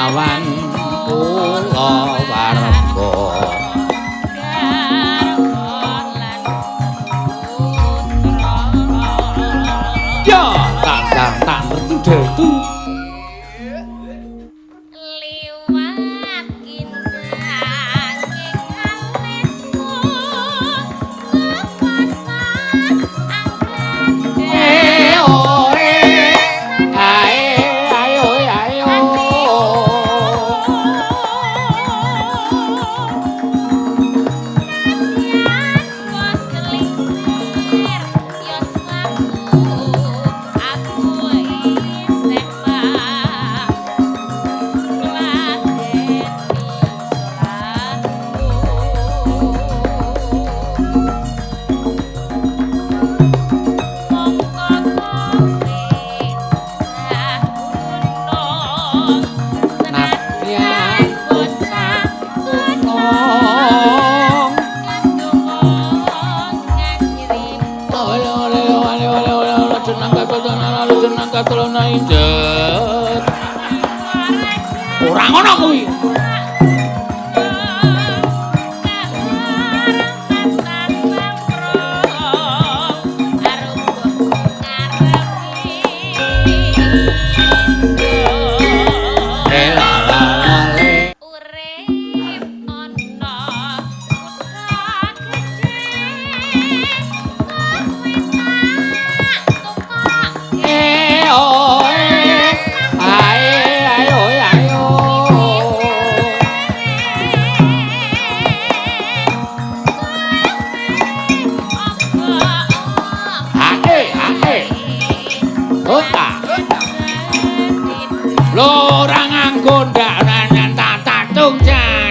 Kelawan kulawarga. Ya, tandang tak tertu. Liwat kincang ing alismu kepasang anggrek. Eh, oh, eh, ae, ayo, ayo. Nadyan bocah gunung. Ole ole ole ole ole ole jeneng katulung jeneng katulung injet. Ora ngono kuwi. Eh, la la la le. Urip ana kutha gedhe, kowe tak tukokke. Eh, oh, eh, ae, ayo, ayo. Ae, ae. Ota. Lho, ora nganggo ndak nanyan tatatung jan.